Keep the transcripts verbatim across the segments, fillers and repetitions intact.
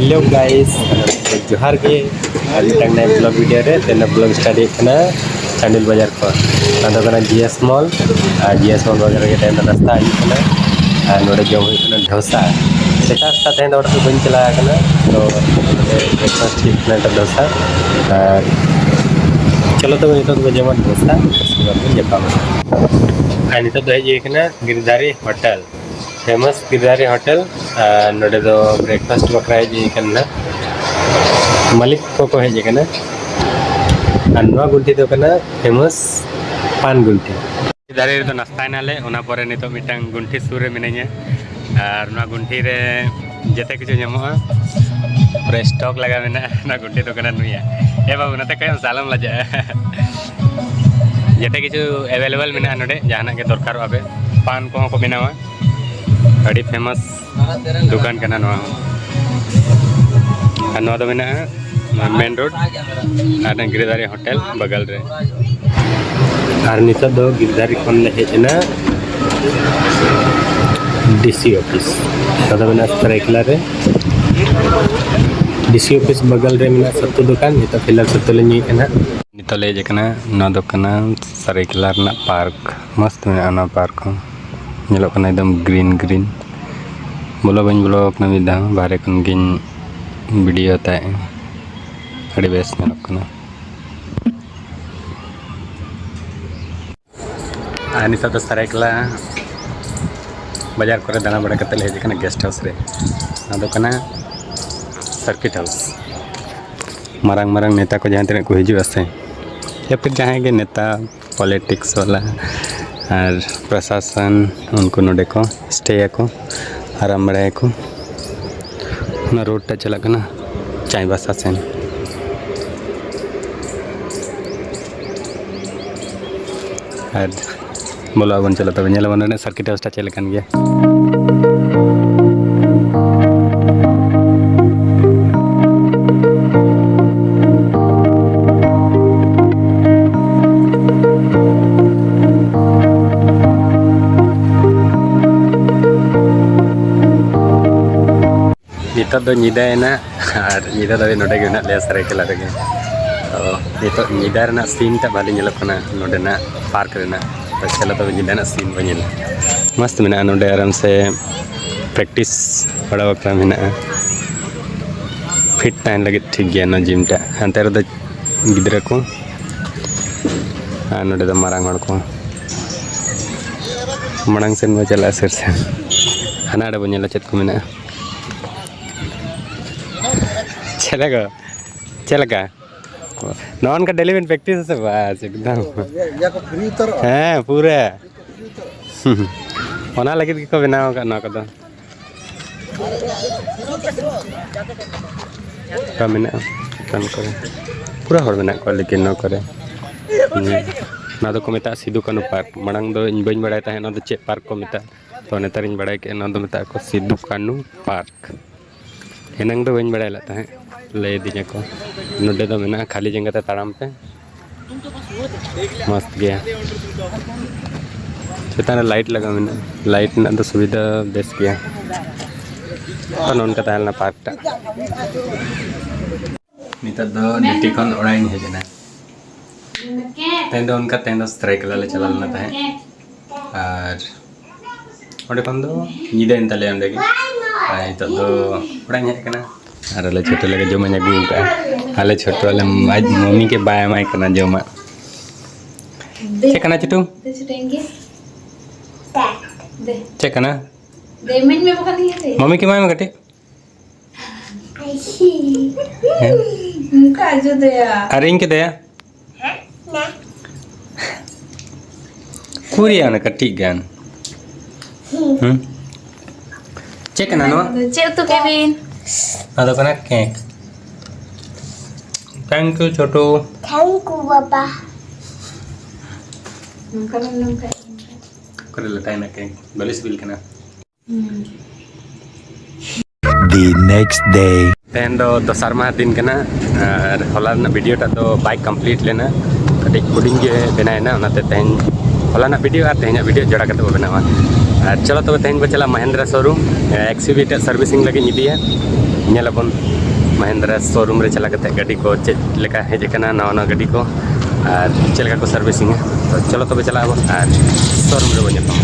Hello guys, ᱡᱚᱦᱟᱨ ᱜᱮ᱾ ᱟᱨ ᱢᱤᱫᱴᱟᱝ ᱱᱟᱭᱟ vlog video ᱨᱮ ᱛᱮᱦᱮᱧ vlog start ᱦᱩᱭᱩᱜ ᱠᱟᱱᱟ ᱪᱟᱱᱰᱤᱞ ᱵᱟᱡᱟᱨ ᱠᱷᱚᱱ᱾ ᱚᱱᱟ ᱫᱚ ᱠᱟᱱᱟ ᱡᱤ ᱮᱥ ᱢᱚᱞ, ᱟᱨ ᱡᱤ ᱮᱥ ᱢᱚᱞ ᱵᱟᱡᱟᱨ ᱨᱮᱜᱮ ᱛᱮᱦᱮᱧ ᱫᱚ ᱱᱟᱥᱛᱟ ᱦᱩᱭᱩᱜ ᱠᱟᱱᱟ᱾ ᱟᱨ ᱱᱚᱰᱮ ᱡᱚᱢ ᱦᱩᱭᱩᱜ ᱠᱟᱱᱟ ᱰᱷᱚᱥᱟ᱾ ᱥᱮᱛᱟᱜ ᱥᱮᱛᱟᱜ ᱛᱮᱦᱮᱧ ᱫᱚ ᱚᱲᱟᱜ ᱫᱚ ᱵᱟᱹᱧ ᱪᱟᱞᱟᱣ ᱟᱠᱟᱱᱟ, ᱛᱚ ᱱᱚᱰᱮ breakfast ᱦᱩᱭᱩᱜ ᱠᱟᱱᱟ ᱰᱷᱚᱥᱟ᱾ ᱟᱨ ᱪᱚᱞᱚ ᱛᱚᱵᱮ ᱱᱤᱛᱚᱜ ᱫᱚᱵᱚ ᱡᱚᱢᱟ ᱰᱷᱚᱥᱟ, ᱩᱥᱠᱮ ᱵᱟᱫ ᱵᱚᱱ ᱧᱟᱯᱟᱢᱟ᱾ ᱟᱨ ᱱᱤᱛᱚᱜ ᱫᱚ ᱦᱮᱡ ᱦᱩᱭ ᱠᱟᱱᱟ Giridhari hotel. Famous Giridhari hotel. ᱟᱨ ᱱᱚᱰᱮ ᱫᱚ ᱵᱨᱮᱠᱯᱷᱟᱥᱴ ᱵᱟᱠᱷᱨᱟ ᱦᱮᱡ ᱦᱩᱭ ᱠᱟᱱᱟ᱾ ᱢᱟᱹᱞᱤᱠ ᱠᱚᱠᱚ ᱦᱮᱡ ᱟᱠᱟᱱᱟ᱾ ᱟᱨ ᱱᱚᱣᱟ ᱜᱩᱱᱴᱷᱤ ᱫᱚ ᱠᱟᱱᱟ ᱯᱷᱮᱢᱟᱥ ᱯᱟᱱ ᱜᱩᱱᱴᱷᱤ᱾ ᱜᱤᱨᱤᱫᱷᱟᱨᱤ ᱨᱮᱫᱚ ᱱᱟᱥᱛᱟᱭ ᱱᱟᱞᱮ, ᱚᱱᱟ ᱯᱚᱨᱮ ᱱᱤᱛᱚᱜ ᱢᱤᱫᱴᱟᱝ ᱜᱩᱱᱴᱷᱤ ᱥᱩᱨ ᱨᱮ ᱢᱤᱱᱟᱹᱧᱟ᱾ ᱟᱨ ᱱᱚᱣᱟ ᱜᱩᱱᱴᱷᱤ ᱨᱮ ᱡᱮᱛᱮ ᱠᱤᱪᱷᱩ ᱧᱟᱢᱚᱜᱼᱟ, ᱯᱩᱨᱟᱹ ᱥᱴᱚᱠ ᱞᱟᱜᱟ ᱢᱮᱱᱟᱜᱼᱟ᱾ ᱱᱚᱣᱟ ᱜᱩᱱᱴᱷᱤ ᱫᱚᱠᱟᱱ ᱨᱮ ᱱᱩᱭᱟ᱾ ᱮ ᱵᱟᱹᱵᱩ, ᱱᱚᱛᱮ ᱠᱷᱚᱱ ᱟᱞᱚᱢ ᱞᱟᱡᱟᱜᱼᱟ᱾ ᱡᱮᱛᱮ ᱠᱤᱪᱷᱩ ᱮᱵᱮᱞᱮᱵᱮᱞ ᱢᱮᱱᱟᱜᱼᱟ ᱱᱚᱰᱮ, ᱡᱟᱦᱟᱱᱟᱜ ᱜᱮ ᱫᱚᱨᱠᱟᱨᱚᱜᱼᱟ ᱯᱮ᱾ ᱯᱟᱱ ᱠᱚᱦᱚᱸ ᱠᱚ ᱵᱮᱱᱟᱣᱟ᱾ ᱟᱹᱰᱤ ᱯᱷᱮᱢᱟᱥ ᱫᱚᱠᱟᱱ ᱠᱟᱱᱟ ᱱᱚᱣᱟ ᱦᱚᱸ᱾ ᱟᱨ ᱱᱚᱣᱟ ᱫᱚ ᱢᱮᱱᱟᱜᱼᱟ ᱢᱮᱱ ᱨᱳᱰ ᱟᱨ ᱜᱤᱨᱤᱫᱷᱟᱨᱤ ᱦᱳᱴᱮᱞ ᱵᱟᱜᱟᱞ ᱨᱮ᱾ ᱟᱨ ᱱᱤᱛᱚᱜ ᱫᱚ ᱜᱤᱨᱤᱫᱷᱟᱨᱤ ᱠᱷᱚᱱ ᱞᱮ ᱦᱮᱡ ᱮᱱᱟ ᱰᱤ ᱥᱤ ᱚᱯᱷᱤᱥ᱾ ᱱᱚᱣᱟ ᱫᱚ ᱢᱮᱱᱟᱜᱼᱟ ᱥᱟᱹᱨᱟᱹᱭᱠᱮᱞᱟ ᱨᱮ᱾ ᱰᱤ ᱥᱤ ᱚᱯᱷᱤᱥ ᱵᱟᱜᱟᱞ ᱨᱮ ᱢᱮᱱᱟᱜᱼᱟ ᱥᱟᱹᱛᱩ ᱫᱚᱠᱟᱱ᱾ ᱱᱤᱛᱚᱜ ᱯᱷᱤᱞᱦᱟᱞ ᱥᱟᱹᱛᱩ ᱞᱮ ᱧᱩᱭᱮᱫ ᱠᱟᱱᱟ᱾ ᱱᱤᱛᱚᱜ ᱞᱮ ᱦᱮᱡ ᱟᱠᱟᱱᱟ, ᱱᱚᱣᱟ ᱫᱚ ᱠᱟᱱᱟ ᱥᱟᱹᱨᱟᱹᱭᱠᱮᱞᱟ ᱨᱮᱱᱟᱜ ᱯᱟᱨᱠ᱾ ᱢᱚᱥᱛ ᱢᱮᱱᱟᱜᱼᱟ ᱱᱚᱣᱟ ᱯᱟᱨᱠ ᱦᱚᱸ, ᱧᱮᱞᱚᱜ ᱠᱟᱱᱟ ᱮᱠᱫᱚᱢ ᱜᱨᱤᱱ ᱜᱨᱤᱱ᱾ ᱵᱚᱞᱚ ᱵᱟᱹᱧ ᱵᱚᱞᱚ ᱟᱠᱟᱱᱟ ᱢᱤᱫ ᱫᱷᱟᱣ, ᱵᱟᱦᱨᱮ ᱠᱷᱚᱱ ᱜᱤᱧ ᱵᱷᱤᱰᱤᱭᱳ ᱦᱟᱛᱟᱣᱮᱫᱼᱟ᱾ ᱟᱹᱰᱤ ᱵᱮᱥ ᱧᱮᱞᱚᱜ ᱠᱟᱱᱟ᱾ ᱟᱨ ᱱᱤᱛᱚᱜ ᱫᱚ ᱥᱟᱹᱨᱟᱹᱭᱠᱮᱞᱟ ᱵᱟᱡᱟᱨ ᱠᱚᱨᱮ ᱫᱟᱬᱟ ᱵᱟᱲᱟ ᱠᱟᱛᱮ ᱞᱮ ᱦᱮᱡ ᱟᱠᱟᱱᱟ ᱜᱮᱥᱴ ᱦᱟᱣᱩᱥ ᱨᱮ᱾ ᱱᱚᱣᱟ ᱫᱚ ᱠᱟᱱᱟ ᱥᱟᱨᱠᱤᱴ ᱦᱟᱣᱩᱥ᱾ ᱢᱟᱨᱟᱝ ᱢᱟᱨᱟᱝ ᱱᱮᱛᱟ ᱠᱚ ᱡᱟᱦᱟᱸ ᱛᱤᱱᱟᱹᱜ ᱠᱚ ᱦᱤᱡᱩᱜᱼᱟ ᱥᱮ, ᱭᱟ ᱯᱷᱤᱨ ᱡᱟᱦᱟᱸᱭ ᱜᱮ ᱱᱮᱛᱟ, ᱯᱚᱞᱤᱴᱤᱠᱥ ᱵᱟᱞᱟ ᱟᱨ ᱯᱨᱚᱥᱟᱥᱚᱱ, ᱩᱱᱠᱩ ᱱᱚᱰᱮ ᱠᱚ ᱥᱴᱮ ᱟᱠᱚ, ᱟᱨᱟᱢ ᱵᱟᱲᱟᱭᱟᱠᱚ᱾ ᱚᱱᱟ ᱨᱳᱰ ᱴᱟ ᱪᱟᱞᱟᱜ ᱠᱟᱱᱟ ᱪᱟᱭᱵᱟᱥᱟ ᱥᱮᱱ᱾ ᱟᱨ ᱵᱚᱞᱚ ᱟᱵᱚᱱ, ᱪᱚᱞᱚ ᱛᱚᱵᱮ ᱧᱮᱞ ᱟᱵᱚᱱ ᱱᱚᱰᱮ ᱥᱟᱨᱠᱤᱴ ᱦᱟᱣᱩᱥ ᱴᱟ ᱪᱮᱫ ᱞᱮᱠᱟᱱ ᱜᱮᱭᱟ᱾ ᱱᱤᱛ ᱱᱤᱛᱚᱜ ᱫᱚ ᱧᱤᱫᱟᱹᱭᱮᱱᱟ ᱟᱨ ᱧᱤᱫᱟᱹ ᱫᱷᱟᱹᱵᱤᱡ ᱱᱚᱰᱮ ᱜᱮ ᱢᱮᱱᱟᱜ ᱞᱮᱭᱟ ᱥᱟᱹᱨᱟᱹᱭᱠᱮᱞᱟ ᱨᱮᱜᱮ᱾ ᱛᱚ ᱱᱤᱛᱚᱜ ᱧᱤᱫᱟᱹ ᱨᱮᱱᱟᱜ ᱥᱤᱱ ᱴᱟᱜ ᱵᱷᱟᱞᱮ ᱧᱮᱞᱚᱜ ᱠᱟᱱᱟ ᱱᱚᱰᱮᱱᱟᱜ ᱯᱟᱨᱠ ᱨᱮᱱᱟᱜ᱾ ᱛᱚ ᱪᱚᱞᱚ ᱛᱚᱵᱮ ᱧᱤᱫᱟᱹ ᱨᱮᱱᱟᱜ ᱥᱤᱱ ᱵᱚᱱ ᱧᱮᱞᱟ᱾ ᱢᱚᱥᱛ ᱢᱮᱱᱟᱜᱼᱟ ᱱᱚᱰᱮ, ᱟᱨᱟᱢ ᱥᱮ ᱯᱨᱮᱠᱴᱤᱥ ᱵᱟᱲᱟ ᱵᱟᱠᱷᱨᱟ ᱢᱮᱱᱟᱜᱼᱟ᱾ ᱯᱷᱤᱴ ᱛᱟᱦᱮᱱ ᱞᱟᱹᱜᱤᱫ ᱴᱷᱤᱠ ᱜᱮᱭᱟ ᱱᱚᱣᱟ ᱡᱤᱢ ᱴᱟᱜ᱾ ᱦᱟᱱᱛᱮ ᱨᱮᱫᱚ ᱜᱤᱫᱽᱨᱟᱹ ᱠᱚ ᱟᱨ ᱱᱚᱰᱮ ᱫᱚ ᱢᱟᱨᱟᱝ ᱦᱚᱲ ᱠᱚ᱾ ᱢᱟᱲᱟᱝ ᱥᱮᱱ ᱵᱚᱱ ᱪᱟᱞᱟᱜᱼᱟ ᱥᱩᱨ ᱥᱮᱱ᱾ ᱦᱟᱱᱟ ᱟᱲᱮ ᱵᱚᱱ ᱧᱮᱞᱟ ᱪᱮᱫ ᱠᱚ ᱢᱮᱱᱟᱜᱼᱟ᱾ ᱪᱮᱫ ᱞᱮᱠᱟ? ᱪᱮᱫ ᱞᱮᱠᱟ? ᱱᱚᱜᱼᱚ ᱱᱚᱝᱠᱟ ᱰᱮᱞᱤ ᱵᱮᱱ ᱯᱨᱮᱠᱴᱤᱥ ᱟᱥᱮ? ᱵᱟᱥ, ᱮᱠᱫᱚᱢ᱾ ᱤᱭᱟᱹ ᱠᱚ ᱯᱷᱨᱤ ᱩᱛᱟᱹᱨᱚᱜᱼᱟ᱾ ᱦᱮᱸ, ᱯᱩᱨᱟᱹ᱾ ᱚᱱᱟ ᱞᱟᱹᱜᱤᱫ ᱜᱮᱠᱚ ᱵᱮᱱᱟᱣ ᱟᱠᱟᱫ ᱱᱚᱣᱟ ᱠᱚᱫᱚ᱾ ᱚᱱᱠᱟ ᱢᱮᱱᱟᱜᱼᱟ ᱪᱮᱛᱟᱱ ᱠᱚᱨᱮ᱾ ᱯᱩᱨᱟᱹ ᱦᱚᱲ ᱢᱮᱱᱟᱜ ᱠᱚᱣᱟ, ᱞᱮᱠᱤᱱ ᱱᱚᱣᱟ ᱠᱚᱨᱮ᱾ ᱱᱚᱣᱟ ᱫᱚᱠᱚ ᱢᱮᱛᱟᱜᱼᱟ ᱥᱤᱫᱩ ᱠᱟᱹᱱᱩ ᱯᱟᱨᱠ᱾ ᱢᱟᱲᱟᱝ ᱫᱚ ᱤᱧ ᱵᱟᱹᱧ ᱵᱟᱲᱟᱭ ᱛᱟᱦᱮᱸᱫ ᱱᱚᱣᱟ ᱫᱚ ᱪᱮᱫ ᱯᱟᱨᱠ ᱠᱚ ᱢᱮᱛᱟᱜᱼᱟ, ᱛᱚ ᱱᱮᱛᱟᱨᱤᱧ ᱵᱟᱲᱟᱭ ᱠᱮᱫᱼᱟ ᱱᱚᱣᱟ ᱫᱚ ᱢᱮᱛᱟᱜ ᱠᱚ ᱥᱤᱫᱩ ᱠᱟᱹᱱᱩ ᱯᱟᱨᱠ᱾ ᱮᱱᱟᱝ ᱫᱚ ᱵᱟᱹᱧ ᱵᱟᱲᱟᱭ ᱞᱮᱫ ᱛᱟᱦᱮᱸᱫ, ᱞᱟᱹᱭ ᱟᱹᱫᱤᱧᱟ ᱠᱚ ᱱᱚᱰᱮ ᱫᱚ ᱢᱮᱱᱟᱜᱼᱟ ᱠᱷᱟᱹᱞᱤ ᱡᱟᱸᱜᱟ ᱛᱮ ᱛᱟᱲᱟᱢ ᱯᱮ᱾ ᱢᱚᱥᱛ ᱜᱮᱭᱟ᱾ ᱪᱮᱛᱟᱱ ᱨᱮ ᱞᱟᱭᱤᱴ ᱞᱟᱜᱟᱣ ᱢᱮᱱᱟᱜᱼᱟ, ᱞᱟᱭᱤᱴ ᱨᱮᱱᱟᱜ ᱫᱚ ᱥᱩᱵᱤᱫᱷᱟ ᱵᱮᱥ ᱜᱮᱭᱟ᱾ ᱛᱚ ᱱᱚᱝᱠᱟ ᱛᱟᱦᱮᱸ ᱞᱮᱱᱟ ᱯᱟᱨᱠ ᱴᱟᱜ᱾ ᱱᱤᱛᱚᱜ ᱫᱚ ᱰᱤᱭᱩᱴᱤ ᱠᱷᱚᱱ ᱚᱲᱟᱜ ᱤᱧ ᱦᱮᱡ ᱮᱱᱟ᱾ ᱛᱮᱦᱮᱧ ᱫᱚ ᱚᱱᱠᱟ ᱛᱮᱦᱮᱧ ᱫᱚ ᱥᱟᱹᱨᱟᱹᱭᱠᱮᱞᱟ ᱞᱮ ᱪᱟᱞᱟᱣ ᱞᱮᱱᱟ ᱛᱟᱦᱮᱸᱫ, ᱟᱨ ᱚᱸᱰᱮ ᱠᱷᱚᱱ ᱫᱚ ᱧᱤᱫᱟᱹᱭᱮᱱ ᱛᱟᱞᱮᱭᱟ ᱚᱸᱰᱮ ᱜᱮ᱾ ᱟᱨ ᱱᱤᱛᱚᱜ ᱫᱚ ᱚᱲᱟᱜ ᱤᱧ ᱦᱮᱡ ᱟᱠᱟᱱᱟ᱾ ᱟᱨ ᱟᱞᱮ ᱪᱷᱳᱴᱩ ᱞᱟᱹᱜᱤᱫ ᱡᱚᱢᱟᱜ ᱤᱧ ᱟᱹᱜᱩ ᱟᱠᱟᱫᱼᱟ᱾ ᱟᱞᱮ ᱪᱷᱳᱴᱩ ᱟᱞᱮ ᱟᱡ ᱢᱚᱢᱤ ᱜᱮ ᱵᱟᱭ ᱮᱢᱟᱭ ᱠᱟᱱᱟ ᱡᱚᱢᱟᱜ᱾ ᱪᱮᱫ ᱠᱟᱱᱟ ᱪᱷᱳᱴᱩ? ᱪᱮᱫ ᱠᱟᱱᱟ? ᱢᱚᱢᱤ ᱠᱤ ᱮᱢᱟᱭ ᱢᱮ ᱠᱟᱹᱴᱤᱡ᱾ ᱦᱮᱸ? ᱚᱱᱠᱟ ᱡᱩᱫᱟᱹᱭᱟ᱾ ᱟᱨ ᱤᱧ ᱠᱮᱫᱟᱭᱟ? ᱠᱩᱨᱤᱭᱟ ᱚᱱᱟ ᱠᱟᱹᱴᱤᱡ ᱜᱟᱱ᱾ ᱦᱩᱸ? ᱪᱮᱫ ᱠᱟᱱᱟ ᱱᱚᱣᱟ? ᱪᱮᱫ ᱩᱛᱩ ᱠᱮᱫ ᱵᱤᱱ? ᱱᱚᱣᱟ ᱫᱚ ᱠᱟᱱᱟ cake. Thank you Chhotu. Thank you ᱵᱟᱵᱟ᱾ ᱱᱚᱝᱠᱟ ᱵᱟᱝ ᱱᱚᱝᱠᱟ᱾ ᱚᱠᱟᱨᱮ ᱞᱟᱴᱟᱭᱮᱱᱟ ᱠᱮᱠ? ᱵᱟᱞᱮ ᱥᱤᱵᱤᱞ ᱠᱟᱱᱟ᱾ The next day. ᱛᱮᱦᱮᱧ ᱫᱚ ᱫᱚᱥᱟᱨ ᱢᱟᱦᱟ ᱫᱤᱱ ᱠᱟᱱᱟ ᱟᱨ ᱦᱚᱞᱟ ᱨᱮᱱᱟᱜ ᱵᱷᱤᱰᱤᱭᱳ ᱴᱟᱜ ᱫᱚ ᱵᱟᱭ ᱠᱚᱢᱯᱞᱤᱴ ᱞᱮᱱᱟ, ᱠᱟᱹᱴᱤᱡ ᱦᱩᱰᱤᱧ ᱜᱮ ᱵᱮᱱᱟᱣᱮᱱᱟ, ᱚᱱᱟᱛᱮ ᱛᱮᱦᱮᱧ ᱦᱚᱞᱟᱱᱟᱜ ᱵᱷᱤᱰᱤᱭᱳ ᱟᱨ ᱛᱮᱦᱮᱧᱟᱜ ᱵᱷᱤᱰᱤᱭᱳ ᱡᱚᱲᱟ ᱠᱟᱛᱮ ᱵᱚ ᱵᱮᱱᱟᱣᱟ᱾ ᱟᱨ ᱪᱚᱞᱚ ᱛᱚᱵᱮ, ᱛᱮᱦᱮᱧ ᱵᱚ ᱪᱟᱞᱟᱜᱼᱟ ᱢᱟᱦᱮᱱᱫᱨᱟ ᱥᱳᱨᱩᱢ, ᱮᱠᱥᱤᱵᱷᱤ ᱴᱟᱜ ᱥᱟᱨᱵᱷᱤᱥᱤᱝ ᱞᱟᱹᱜᱤᱫ ᱤᱧ ᱤᱫᱤᱭᱟ᱾ ᱧᱮᱞ ᱟᱵᱚᱱ ᱢᱟᱦᱮᱱᱫᱨᱟ ᱥᱳᱨᱩᱢ ᱨᱮ ᱪᱟᱞᱟᱣ ᱠᱟᱛᱮ ᱜᱟᱹᱰᱤ ᱠᱚ ᱪᱮᱫ ᱞᱮᱠᱟ ᱦᱮᱡ ᱟᱠᱟᱱᱟ, ᱱᱟᱣᱟ ᱱᱟᱣᱟ ᱜᱟᱹᱰᱤ ᱠᱚ, ᱟᱨ ᱪᱮᱫ ᱞᱮᱠᱟ ᱠᱚ ᱥᱟᱨᱵᱷᱤᱥᱤᱝᱟ᱾ ᱛᱚ ᱪᱚᱞᱚ ᱛᱚᱵᱮ ᱪᱟᱞᱟᱜ ᱟᱵᱚᱱ ᱟᱨ ᱥᱳᱨᱩᱢ ᱨᱮᱵᱚᱱ ᱧᱟᱯᱟᱢᱟ᱾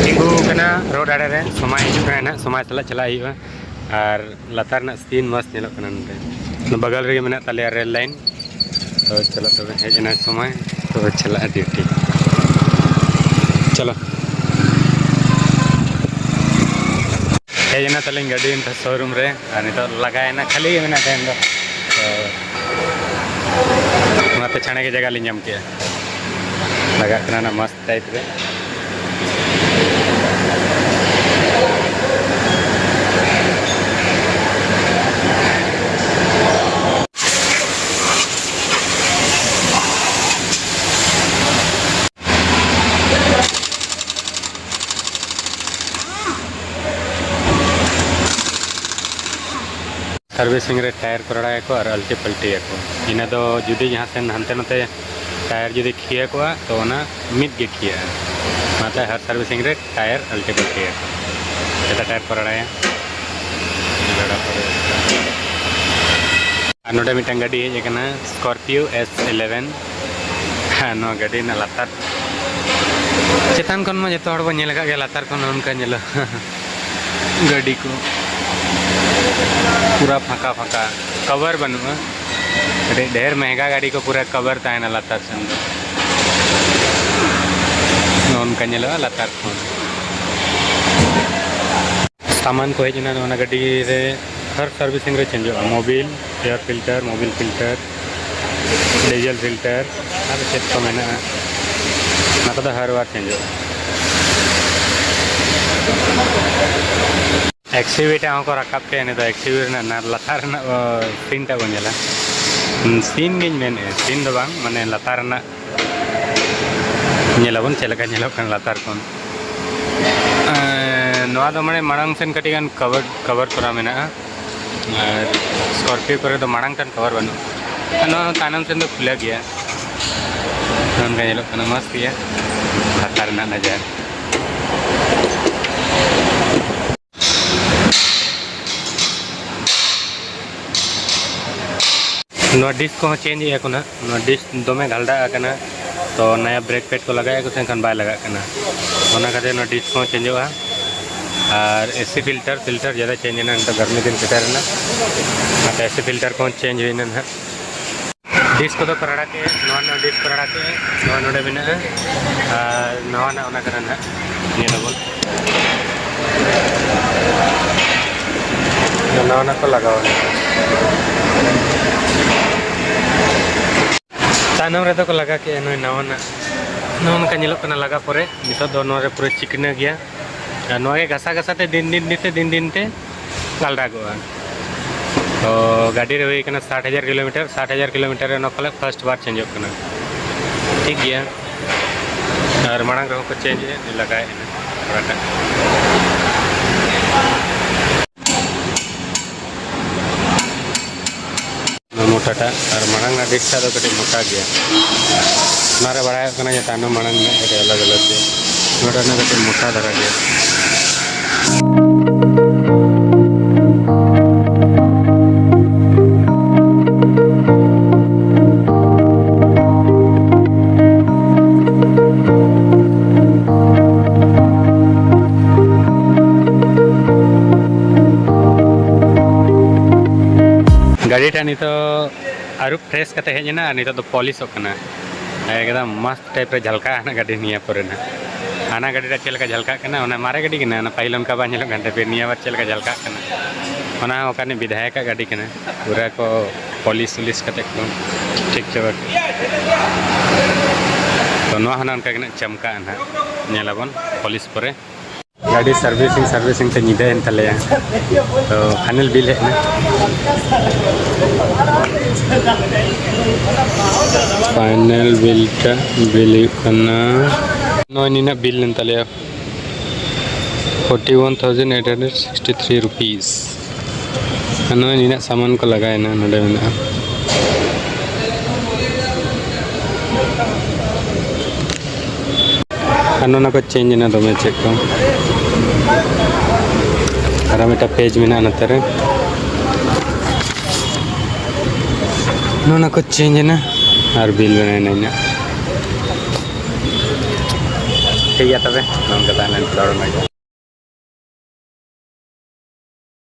ᱛᱤᱸᱜᱩ ᱠᱟᱱᱟ ᱨᱳᱰ ᱟᱲᱮ ᱨᱮ, ᱥᱚᱢᱟᱭ ᱦᱤᱡᱩᱜ ᱠᱟᱱᱟ ᱱᱟᱦᱟᱜ, ᱥᱚᱢᱟᱭ ᱥᱟᱞᱟᱜ ᱪᱟᱞᱟᱜ ᱦᱩᱭᱩᱜᱼᱟ᱾ ᱟᱨ ᱞᱟᱛᱟᱨ ᱨᱮᱱᱟᱜ ᱥᱤᱱ ᱢᱚᱡᱽ ᱧᱮᱞᱚᱜ ᱠᱟᱱᱟ ᱱᱚᱰᱮ᱾ ᱵᱟᱜᱟᱞ ᱨᱮᱜᱮ ᱢᱮᱱᱟᱜ ᱛᱟᱞᱮᱭᱟ ᱨᱮᱞ ᱞᱟᱭᱤᱱ᱾ ᱛᱚ ᱪᱚᱞᱚ ᱛᱚᱵᱮ, ᱦᱮᱡ ᱮᱱᱟ ᱥᱚᱢᱚᱭ, ᱛᱚᱵᱮ ᱪᱟᱞᱟᱜᱼᱟ ᱰᱤᱭᱩᱴᱤ᱾ ᱪᱚᱞᱚ᱾ ᱦᱮᱡ ᱮᱱᱟ ᱛᱟᱞᱤᱧ ᱜᱟᱹᱰᱤ ᱱᱤᱛᱚᱜ ᱥᱳᱨᱩᱢ ᱨᱮ, ᱟᱨ ᱱᱤᱛᱚᱜ ᱞᱟᱜᱟᱭᱮᱱᱟ, ᱠᱷᱟᱹᱞᱤ ᱜᱮ ᱢᱮᱱᱟᱜ ᱛᱟᱦᱮᱱ ᱫᱚ᱾ ᱛᱚ ᱚᱱᱟᱛᱮ ᱪᱷᱟᱲᱮ ᱜᱮ ᱡᱟᱭᱜᱟ ᱞᱤᱧ ᱧᱟᱢ ᱠᱮᱜᱼᱟ᱾ ᱞᱟᱜᱟᱜ ᱠᱟᱱᱟ ᱱᱟ ᱢᱚᱥᱛ ᱴᱟᱭᱤᱯ ᱨᱮ᱾ ᱥᱟᱨᱵᱷᱤᱥᱤᱝ ᱨᱮ ᱴᱟᱭᱟᱨ ᱠᱚ ᱨᱟᱲᱟᱭᱟᱠᱚ ᱟᱨ ᱟᱞᱴᱤ ᱯᱟᱞᱴᱤᱭᱟᱠᱚ᱾ ᱤᱱᱟᱹ ᱫᱚ ᱡᱩᱫᱤ ᱡᱟᱦᱟᱸ ᱥᱮᱱ ᱦᱟᱱᱛᱮ ᱱᱟᱛᱮ ᱴᱟᱭᱟᱨ ᱡᱩᱫᱤ ᱠᱷᱤᱭᱟᱹ ᱠᱚᱜᱼᱟ, ᱛᱚ ᱚᱱᱟ ᱢᱤᱫ ᱜᱮ ᱠᱷᱤᱭᱟᱹᱜᱼᱟ᱾ ᱚᱱᱟᱛᱮ ᱦᱟᱨ ᱥᱟᱨᱵᱷᱤᱥᱤᱝ ᱨᱮ ᱴᱟᱭᱟᱨ ᱟᱞᱴᱤ ᱯᱟᱞᱴᱤᱭᱟᱠᱚ᱾ ᱡᱮᱴᱟ ᱴᱟᱭᱟᱨ ᱠᱚ ᱨᱟᱲᱟᱭᱟ, ᱨᱟᱲᱟ ᱯᱚᱨᱮ᱾ ᱟᱨ ᱱᱚᱰᱮ ᱢᱤᱫᱴᱟᱝ ᱜᱟᱹᱰᱤ ᱦᱮᱡ ᱟᱠᱟᱱᱟ, ᱥᱠᱚᱨᱯᱤᱭᱳ ᱮᱥ ᱤᱞᱮᱵᱷᱮᱱ᱾ ᱦᱮᱸ, ᱱᱚᱣᱟ ᱜᱟᱹᱰᱤ ᱨᱮᱱᱟᱜ ᱞᱟᱛᱟᱨ, ᱪᱮᱛᱟᱱ ᱠᱷᱚᱱ ᱢᱟ ᱡᱚᱛᱚ ᱦᱚᱲ ᱵᱚᱱ ᱧᱮᱞ ᱟᱠᱟᱫ ᱜᱮᱭᱟ, ᱞᱟᱛᱟᱨ ᱠᱷᱚᱱ ᱱᱚᱝᱠᱟ ᱧᱮᱞᱚᱜᱼᱟ᱾ ᱜᱟᱹᱰᱤ ᱠᱚ ᱯᱩᱨᱟ ᱯᱷᱟᱸᱠᱟ ᱯᱷᱟᱸᱠᱟ, ᱠᱟᱵᱷᱟᱨ ᱵᱟᱹᱱᱩᱜᱼᱟ᱾ ᱟᱹᱰᱤ ᱰᱷᱮᱨ ᱢᱮᱦᱮᱸᱜᱟ ᱜᱟᱹᱰᱤ ᱠᱚ ᱯᱩᱨᱟ ᱠᱟᱵᱷᱟᱨ ᱛᱟᱦᱮᱱᱟ ᱞᱟᱛᱟᱨ ᱥᱮᱱ ᱫᱚ᱾ ᱱᱚᱜᱼᱚ ᱱᱚᱝᱠᱟ ᱧᱮᱞᱚᱜᱼᱟ ᱞᱟᱛᱟᱨ ᱠᱷᱚᱱ᱾ ᱥᱟᱢᱟᱱ ᱠᱚ ᱦᱮᱡ ᱮᱱᱟ ᱱᱚᱣᱟ ᱜᱟᱹᱰᱤ ᱨᱮ, ᱦᱟᱨ ᱥᱟᱨᱵᱷᱤᱥᱤᱝ ᱨᱮ ᱪᱮᱧᱡᱚᱜᱼᱟ᱾ Mobil, air filter, Mobil filter, diesel filter, ᱟᱨ ᱪᱮᱫ ᱠᱚ ᱢᱮᱱᱟᱜᱼᱟ, ᱚᱱᱟ ᱠᱚᱫᱚ ᱦᱟᱨ ᱵᱟᱨ ᱪᱮᱧᱡᱚᱜᱼᱟ᱾ ᱮᱠᱥᱤᱵᱷᱤ ᱴᱟᱜ ᱦᱚᱸᱠᱚ ᱨᱟᱠᱟᱵ ᱠᱮᱫ, ᱱᱤᱛᱚᱜ ᱮᱠᱥᱤᱵᱷᱤ ᱨᱮᱱᱟᱜ ᱱᱟ-, ᱞᱟᱛᱟᱨ ᱨᱮᱱᱟᱜ, ᱚ, ᱥᱤᱱ ᱴᱟᱜ ᱵᱚᱱ ᱧᱮᱞᱟ᱾ ᱦᱩᱸ, ᱥᱤᱱ ᱜᱤᱧ ᱢᱮᱱᱮᱫᱼᱟ, ᱥᱤᱱ ᱫᱚ ᱵᱟᱝ, ᱢᱟᱱᱮ ᱞᱟᱛᱟᱨ ᱨᱮᱱᱟᱜ ᱧᱮᱞᱟᱵᱚᱱ ᱪᱮᱫ ᱞᱮᱠᱟ ᱧᱮᱞᱚᱜ ᱠᱟᱱᱟ ᱞᱟᱛᱟᱨ ᱠᱷᱚᱱ᱾ ᱮᱸ, ᱱᱚᱣᱟ ᱫᱚ ᱢᱟᱱᱮ ᱢᱟᱲᱟᱝ ᱥᱮᱱ ᱠᱟᱹᱴᱤᱡ ᱜᱟᱱ ᱠᱟᱵᱷᱟᱨ, ᱠᱟᱵᱷᱟᱨ ᱠᱚᱨᱟ ᱢᱮᱱᱟᱜᱼᱟ, ᱟᱨ ᱥᱠᱚᱨᱯᱤᱭᱳ ᱠᱚᱨᱮ ᱫᱚ ᱢᱟᱲᱟᱝ ᱴᱷᱮᱱ ᱠᱟᱵᱷᱟᱨ ᱵᱟᱹᱱᱩᱜᱼᱟ᱾ ᱟᱨ ᱱᱚᱣᱟ ᱦᱚᱸ ᱛᱟᱭᱱᱚᱢ ᱥᱮᱱ ᱫᱚ ᱠᱷᱩᱞᱟᱹ ᱜᱮᱭᱟ᱾ ᱚᱱᱠᱟ ᱧᱮᱞᱚᱜ ᱠᱟᱱᱟ, ᱢᱚᱡᱽ ᱜᱮᱭᱟ ᱞᱟᱛᱟᱨ ᱨᱮᱱᱟᱜ ᱱᱟᱡᱟᱨ᱾ ᱱᱚᱣᱟ ᱰᱤᱥ ᱠᱚᱦᱚᱸ ᱪᱮᱧᱡᱽ ᱮᱫᱼᱟ ᱠᱚ ᱱᱟᱦᱟᱜ᱾ ᱱᱚᱣᱟ ᱰᱤᱥ ᱫᱚᱢᱮ ᱜᱷᱟᱞᱰᱟᱜ ᱠᱟᱱᱟ, ᱛᱚ ᱱᱟᱭᱟ ᱵᱨᱮᱠ ᱯᱮᱰ ᱠᱚ ᱞᱟᱜᱟᱣᱮᱫᱼᱟ ᱠᱚ ᱥᱮ, ᱮᱱᱠᱷᱟᱱ ᱵᱟᱭ ᱞᱟᱜᱟᱜ ᱠᱟᱱᱟ᱾ ᱚᱱᱟ ᱠᱷᱟᱹᱛᱤᱨ ᱱᱚᱣᱟ ᱰᱤᱥ ᱠᱚᱦᱚᱸ ᱪᱮᱧᱡᱚᱜᱼᱟ᱾ ᱟᱨ ᱮᱥᱤ ᱯᱷᱤᱞᱴᱟᱨ, ᱯᱷᱤᱞᱴᱟᱨ ᱡᱟᱫᱟ ᱪᱮᱧᱡᱽ ᱮᱱᱟ, ᱱᱤᱛᱚᱜ ᱜᱟᱨᱢᱤ ᱫᱤᱱ ᱥᱮᱴᱮᱨ ᱮᱱᱟ, ᱚᱱᱟᱛᱮ ᱮᱥᱤ ᱯᱷᱤᱞᱴᱟᱨ ᱠᱚᱦᱚᱸ ᱪᱮᱧᱡᱽ ᱦᱩᱭᱱᱟ ᱱᱟᱦᱟᱜ᱾ ᱰᱤᱥ ᱠᱚᱫᱚ ᱠᱚ ᱨᱟᱲᱟ ᱠᱮᱫᱼᱟ, ᱱᱚᱣᱟ ᱨᱮᱱᱟᱜ ᱰᱤᱥ ᱠᱚ ᱨᱟᱲᱟ ᱠᱮᱫᱼᱟ, ᱱᱚᱣᱟ ᱱᱚᱰᱮ ᱢᱮᱱᱟᱜᱼᱟ᱾ ᱟᱨ ᱱᱟᱣᱟᱱᱟᱜ ᱚᱱᱟ ᱠᱟᱱᱟ ᱱᱟᱦᱟᱜ, ᱧᱮᱞ ᱟᱵᱚᱱ᱾ ᱱᱟᱣᱟᱱᱟᱜ ᱠᱚ ᱞᱟᱜᱟᱣᱟ᱾ ᱛᱟᱭᱱᱚᱢ ᱨᱮᱫᱚ ᱠᱚ ᱞᱟᱜᱟ ᱠᱮᱫᱼᱟ ᱱᱩᱭ ᱱᱟᱣᱟᱱᱟᱜ᱾ ᱱᱚᱜᱼᱚ ᱱᱚᱝᱠᱟ ᱧᱮᱞᱚᱜ ᱠᱟᱱᱟ ᱞᱟᱜᱟ ᱯᱚᱨᱮ᱾ ᱱᱤᱛᱚᱜ ᱫᱚ ᱱᱚᱣᱟ ᱨᱮ ᱯᱩᱨᱟᱹ ᱪᱤᱠᱱᱟᱹ ᱜᱮᱭᱟ᱾ ᱟᱨ ᱱᱚᱣᱟ ᱜᱮ ᱜᱷᱟᱥᱟ ᱜᱷᱟᱥᱟ ᱛᱮ ᱫᱤᱱ ᱫᱤᱱ ᱫᱤᱱ ᱛᱮ, ᱫᱤᱱ ᱫᱤᱱ ᱛᱮ ᱜᱟᱞᱰᱟᱜᱚᱜᱼᱟ᱾ ᱛᱚ ᱜᱟᱹᱰᱤ ᱨᱮ ᱦᱩᱭ ᱠᱟᱱᱟ ᱥᱟᱴ ᱦᱟᱡᱟᱨ ᱠᱤᱞᱳᱢᱤᱴᱟᱨ, ᱥᱟᱴ ᱦᱟᱡᱟᱨ ᱠᱤᱞᱳᱢᱤᱴᱟᱨ ᱨᱮ ᱚᱱᱟ ᱯᱷᱟᱞᱮ ᱯᱷᱟᱥᱴ ᱵᱟᱨ ᱪᱮᱧᱡᱚᱜ ᱠᱟᱱᱟ᱾ ᱴᱷᱤᱠ ᱜᱮᱭᱟ, ᱟᱨ ᱢᱟᱲᱟᱝ ᱨᱮᱦᱚᱸ ᱠᱚ ᱪᱮᱧᱡᱽ ᱮᱫ ᱞᱟᱜᱟᱭᱮᱫ ᱛᱷᱚᱲᱟᱴᱟᱜ᱾ ᱱᱚᱣᱟ ᱢᱚᱴᱟᱴᱟᱜ ᱟᱨ ᱢᱟᱲᱟᱝ ᱨᱮᱱᱟᱜ ᱰᱤᱥᱠ ᱫᱚ ᱠᱟᱹᱴᱤᱡ ᱢᱚᱴᱟ ᱜᱮᱭᱟ᱾ ᱚᱱᱟᱨᱮ ᱵᱟᱲᱟᱭᱚᱜ ᱠᱟᱱᱟ ᱡᱮ ᱛᱟᱭᱱᱚᱢ ᱢᱟᱲᱟᱝ ᱨᱮᱱᱟᱜ ᱠᱟᱹᱴᱤᱡ ᱟᱞᱟᱜᱽ ᱟᱞᱟᱜᱽ ᱜᱮᱭᱟ᱾ ᱱᱚᱣᱟᱴᱟᱜ ᱨᱮᱱᱟᱜ ᱠᱟᱹᱴᱤᱡ ᱢᱚᱴᱟ ᱫᱷᱟᱨᱟ ᱜᱮᱭᱟ᱾ ᱜᱟᱹᱰᱤᱴᱟᱜ ᱱᱤᱛᱚᱜ ᱟᱹᱨᱩᱵ ᱯᱷᱨᱮᱥ ᱠᱟᱛᱮ ᱦᱮᱡ ᱮᱱᱟ ᱟᱨ ᱱᱤᱛᱚᱜ ᱫᱚ ᱯᱚᱞᱤᱥᱚᱜ ᱠᱟᱱᱟ᱾ ᱮᱠᱫᱚᱢ ᱢᱚᱥᱛ ᱴᱟᱭᱤᱯ ᱨᱮ ᱡᱷᱟᱞᱠᱟᱜᱼᱟ ᱦᱟᱱᱟ ᱜᱟᱹᱰᱤ ᱱᱤᱭᱟᱹ ᱯᱚᱨᱮ ᱱᱟᱜ᱾ ᱦᱟᱱᱟ ᱜᱟᱹᱰᱤ ᱨᱮ ᱪᱮᱫ ᱞᱮᱠᱟ ᱡᱷᱟᱞᱠᱟᱜ ᱠᱟᱱᱟ, ᱚᱱᱟ ᱢᱟᱨᱮ ᱜᱟᱹᱰᱤ ᱠᱟᱱᱟ, ᱚᱱᱟ ᱯᱟᱹᱦᱤᱞ ᱚᱱᱠᱟ ᱵᱟᱝ ᱧᱮᱞᱚᱜ ᱠᱟᱱ ᱛᱟᱦᱮᱸ, ᱯᱷᱤᱨ ᱱᱤᱭᱟᱹ ᱵᱟᱨ ᱪᱮᱫ ᱞᱮᱠᱟ ᱡᱷᱟᱞᱠᱟᱜ ᱠᱟᱱᱟ᱾ ᱚᱱᱟ ᱦᱚᱸ ᱚᱠᱟ ᱨᱤᱱᱤᱡ ᱵᱤᱫᱷᱟᱭᱚᱠᱟᱜ ᱜᱟᱹᱰᱤ ᱠᱟᱱᱟ, ᱯᱩᱨᱟᱹ ᱠᱚ ᱯᱚᱞᱤᱥ ᱩᱞᱤᱥ ᱠᱟᱛᱮ ᱠᱚ ᱴᱷᱤᱠ ᱪᱟᱵᱟ ᱠᱮᱫᱟ᱾ ᱛᱚ ᱱᱚᱣᱟ ᱦᱚᱸ ᱚᱱᱠᱟ ᱜᱮ ᱱᱟᱜ ᱪᱟᱢᱠᱟᱜᱼᱟ ᱱᱟᱜ, ᱧᱮᱞᱟᱵᱚᱱ ᱯᱚᱞᱤᱥ ᱯᱚᱨᱮ᱾ ᱜᱟᱹᱰᱤ ᱥᱟᱨᱵᱷᱤᱥᱤᱝ ᱥᱟᱨᱵᱷᱤᱥᱤᱝ ᱛᱮ ᱧᱤᱫᱟᱹᱭᱮᱱ ᱛᱟᱞᱮᱭᱟ᱾ ᱛᱚ ᱯᱷᱟᱭᱱᱮᱞ ᱵᱤᱞ ᱦᱮᱡ ᱮᱱᱟ᱾ ᱯᱷᱟᱭᱱᱮᱞ ᱵᱤᱞ ᱴᱟ ᱵᱤᱞ ᱦᱩᱭᱩᱜ ᱠᱟᱱᱟ, ᱱᱚᱜᱼᱚᱭ ᱱᱤᱱᱟᱹᱜ ᱵᱤᱞ ᱞᱮᱱ ᱛᱟᱞᱮᱭᱟ, forty one thousand eight hundred sixty three rupees᱾ ᱟᱨ ᱱᱚᱜᱼᱚᱭ ᱱᱤᱱᱟᱹᱜ ᱥᱟᱢᱟᱱ ᱠᱚ ᱞᱟᱜᱟᱣᱮᱱᱟ, ᱱᱚᱰᱮ ᱢᱮᱱᱟᱜᱼᱟ᱾ ᱟᱨ ᱱᱚᱣᱟ ᱠᱚ ᱪᱮᱧᱡᱽ ᱮᱱᱟ ᱫᱚᱢᱮ ᱪᱮᱫ ᱠᱚ᱾ ᱟᱨ ᱢᱤᱫᱴᱟᱝ ᱯᱮᱡᱽ ᱢᱮᱱᱟᱜᱼᱟ ᱱᱚᱛᱮ ᱨᱮ᱾ ᱱᱚᱣᱟ ᱠᱚ ᱪᱮᱧᱡᱽ ᱮᱱᱟ ᱟᱨ ᱵᱤᱞ ᱵᱮᱱᱟᱣ ᱮᱱᱟ ᱤᱧᱟᱹᱜ᱾ ᱴᱷᱤᱠ ᱜᱮᱭᱟ ᱛᱚᱵᱮ, ᱱᱚᱝᱠᱟ ᱛᱟᱦᱮᱸ ᱞᱮᱱ